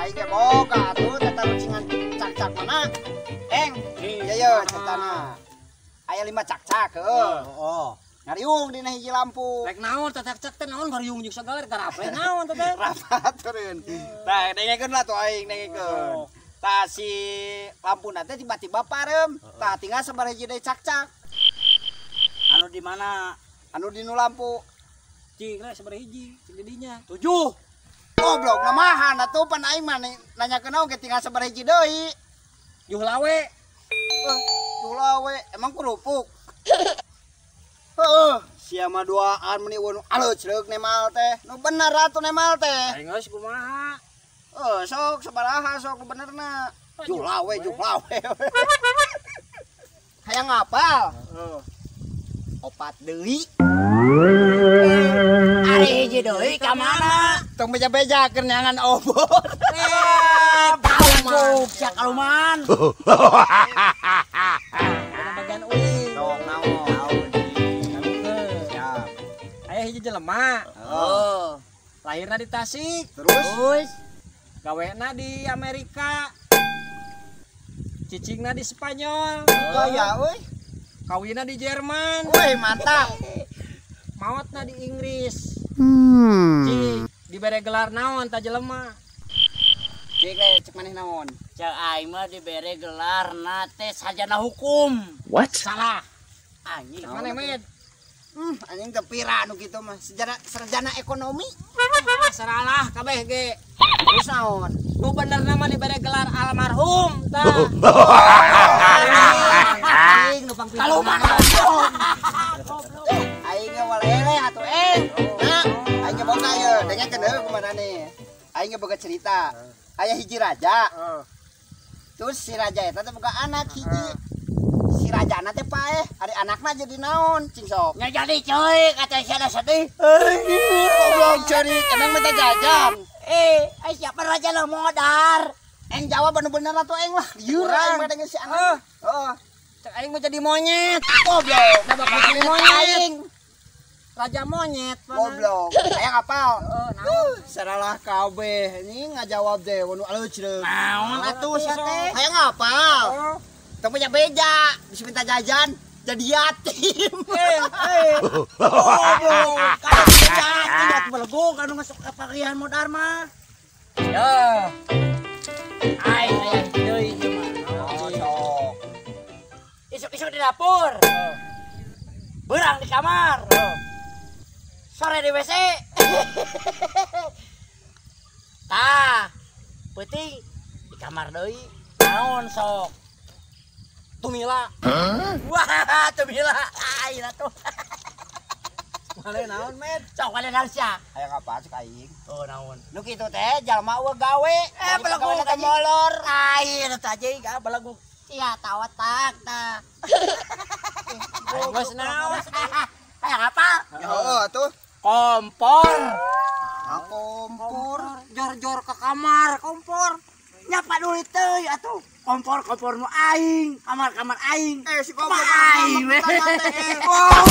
Aing ge boga atuh tatarucingan cakcak mana? Eng, ieu ceritana. Aya 5 cakcak heuh. Heeh. Ngariung dina hiji lampu. Rek naon teh cakcak teh naon ngariung jeung sagala rek naon teh teh. Rapat turun. Tah dengekeun lah tuh aing dengekeun. Tah si lampuna teh tiba-tiba pareum. Tah tinggal sabaraha hiji deui cakcak. Anu di mana? Anu di nu lampu. Cing lah sabaraha hiji cing di dinya. 7. Goblok namahan atuh pan aing mah nanyakeun naon ge tinggal sabaraha hiji deui. Juh lawe. Juh lawe emang kerupuk. Heeh, sia mah duaan meuni eueuh nu aleuh cereuk nemal teh. Nu bener atuh nemal teh. Aing geus kumaha? Heuh, sok sabaraha sok nu benerna. Juh lawe, juh lawe. Hayang ngapal? Heeh. 4 deui. Ari hiji deui ka mana? Tong beja-beja keur neangan obor. Bau sia kaluman. Bagian uing. Dong naon? Siap. Aya hiji jelema. Heeh. Lahirna di Tasik. Terus gawena di Amerika. Cicingna di Spanyol. Gaya euy. Kawinna di Jerman. Woi, mantap. Maotna di Inggris. Cik, dibere gelar naon ta jelema? Cik, cek maneh naon? Cek aing mah dibere gelar na teh sarjana hukum. What? Salah. Anjing. Maneh med? Anjing teu pira anu kitu mah. Sarjana ekonomi. Salah kabeh ge. Terus naon? Nu benerna mah dibere gelar almarhum tah. Aing nu pangpintar. Kaluman. Aing ge walele atuh eng. Nah, aing ge boga ieu, dengekeun heuh kumaha nih. Aing ge boga cerita. Aya hiji raja. Terus si raja eta teh boga anak hiji. Si rajana teh paeh, ari anakna jadi naon cing sok. Nya jadi ceuik kata sia sedih. Goblok ceurik, emang minta jajan. Eh, siapa raja lo modar? Eng jawab anu bener atuh eng lah. Lieur aing mah dengan si anak. Heeh. Cek aing mau jadi monyet. Goblok. Da bakal jadi monyet. Aing. Raja monyet. Goblok. Hayang apal? Heeh, naon? Saralah kabeh. Ini ngajawab deh wanu aleuh cereuk. Naon atuh sia teh? Hayang apal? Tong beja-beja, bisa minta jajan, jadi yatim. Goblok. Kada jajan belegug anu masuk ka pagihan modar mah. Ya. Ai aya deui ieu mah. Oh, sok. Isuk-isuk di dapur. Beurang di kamar. Sore di WC. Tah, peuting di kamar deui. Naon sok? Tumila. Wah, tumila. Ai atuh. Male naon, Med? Sok male naon sia? Hayang apa cek aing? Oh, naon? Nu kitu teh jalma eueuh gawe. Belegug teh molor. Ai atuh aja ga belegug. Sia tawa tak tah. Geus naon? Hayang apa? Heeh atuh. Kompor. Kompor. Jor-jor ke kamar, kompor. Nyapa duit teuy atuh. Kompor-kompor nu aing, kamar-kamar aing. Si goblok aing. Oh.